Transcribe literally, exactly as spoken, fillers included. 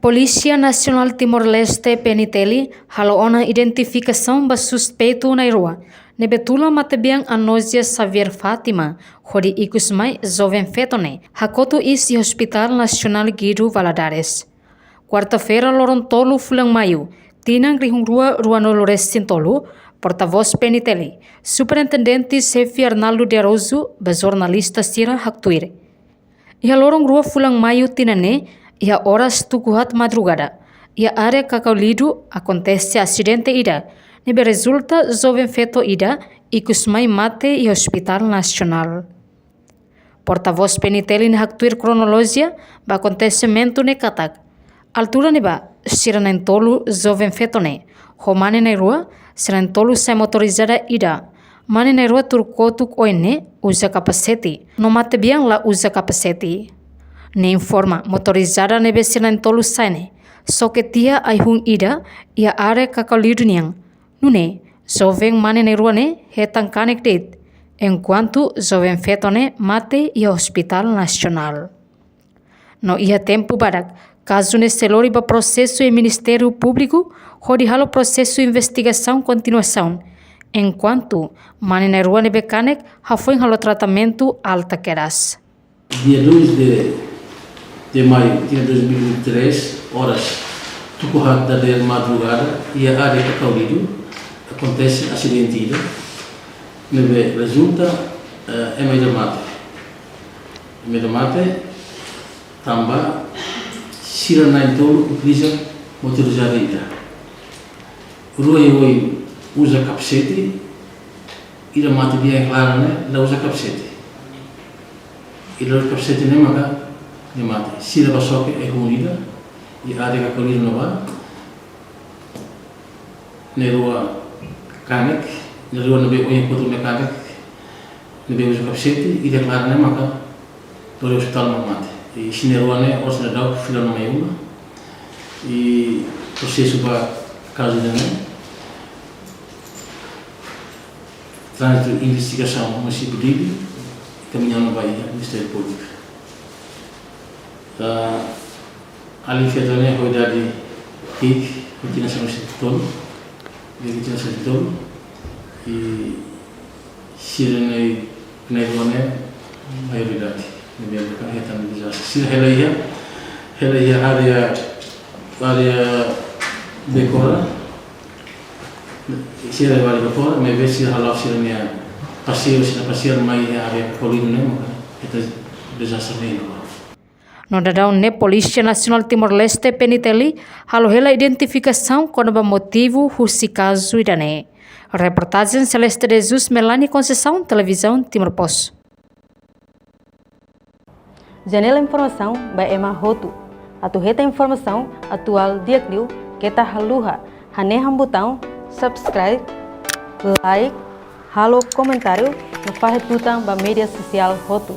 Polísia Nasionál Timor-Leste, P N T L, halo ona identifikasaun ba suspeitu na'in-rua ne'ebé tula matebian Anozia Xavier Fátima, hodi ikus mai joven feto ne'e hakotu iis iha Hospital Nasionál Guido Valadares. Kuarta-feira, loron tolu fulan Maiu, tinan rihun rua ruanulu-resin-tolu, portavós P N T L, Superintendente Xefe Arnaldo de Araújo, ba jornalista sira haktuir. Iha loron rua fulan Maiu tinan ne'e, iha oras tuku haat madrugada, iha área Cacaulido, akontese asidente ida ne'ebé rezulta joven feto ida ikus mai mate iha Hospital Nasionál. Portavós P N T L ne'e haktuir kronolojia ba akontesimentu ne'e katak, altura ne'ebá, sira na'in-tolu joven feto ne'e ho mane na'in-rua, sira na'in-tolu sa'e motorizada ida. Mane na'in-rua tuur kotuk oin ne'e uza kapasete, no matebian la uza kapasete. Nia informa, motorizada ne'ebé sira na'in-tolu sa'e ne'e xoke tiha ai-hun ida iha área Cacaulido nian. Nune'e, joven mane na'in-rua ne'e hetan kanek de'it, enkuantu joven feto ne'e mate iha Hospital Nasionál. No iha tempu badak, kazu ne'e sei lori ba prosesu iha Ministériu Públiku, hodi halo prosesu investigasaun kontinuasaun, enkuantu mane na'in-rua ne'ebé kanek hafoin halo tratamentu alta kedas. Dia dois de, de maio, dia dois mil e vinte e três, oras tuku haat dadeer madrugada, iha área Cacaulido, akontese asidente ida ne'ebé rezulta, eh, ema ida mate. Ema ida mate tanba sira na'in-tolu utiliza motorizada ida. Rua iha oin uza kapasete, ida matebian klaran ne'e la uza kapasete. Ida la uza kapasete ne'e maka nia mate. Sira bá xoke ai-hun ida iha área Cacaulido ne'ebá. Na'in-rua kanek, na'in-rua ne'ebé oin kotuk ne'e kanek, ne'ebé uza kapasete, ida klaran ne'e maka lori hospital mak mate. I sira na'in-rua ne'e oras ne'e daudaun fila ona mai uma. I prosesu ba kazu ida-ne'e, tránzitu investigasaun Munisípiu Dili, enkaminha ona ba iha Ministériu Públiku. Ah, alin feto ne'e ho idade ki'ik, ho tinan sanulu-resin-tolu, ki'ik tinan sanulu-resin-tolu, i sira ne'e, ne'e rua ne'e maioridade, ne'ebé hetan dezastre. Sira hela iha, hela iha área, área Becora, sira hela iha área Becora, maibé sira hala'o sira-nia paseiu, sira paseiu mai iha área Cacaulido ne'e, maka hetan dezastre ne'e. No daudaun ne'e Polísia Nasionál Timor-Leste, P N T L, halo hela identifikasaun kona-ba motivu husi kazu ida-ne'e. Reportajen Celeste de Jesus, Melania Conceição, Televizaun Timor Post. Janela informasaun ba ema hotu. Atu hetan informasaun atuál di'ak liu, keta haluha hanehan butaun subscribe, like, halo komentáriu, no fahe tutan ba média sosiál hotu.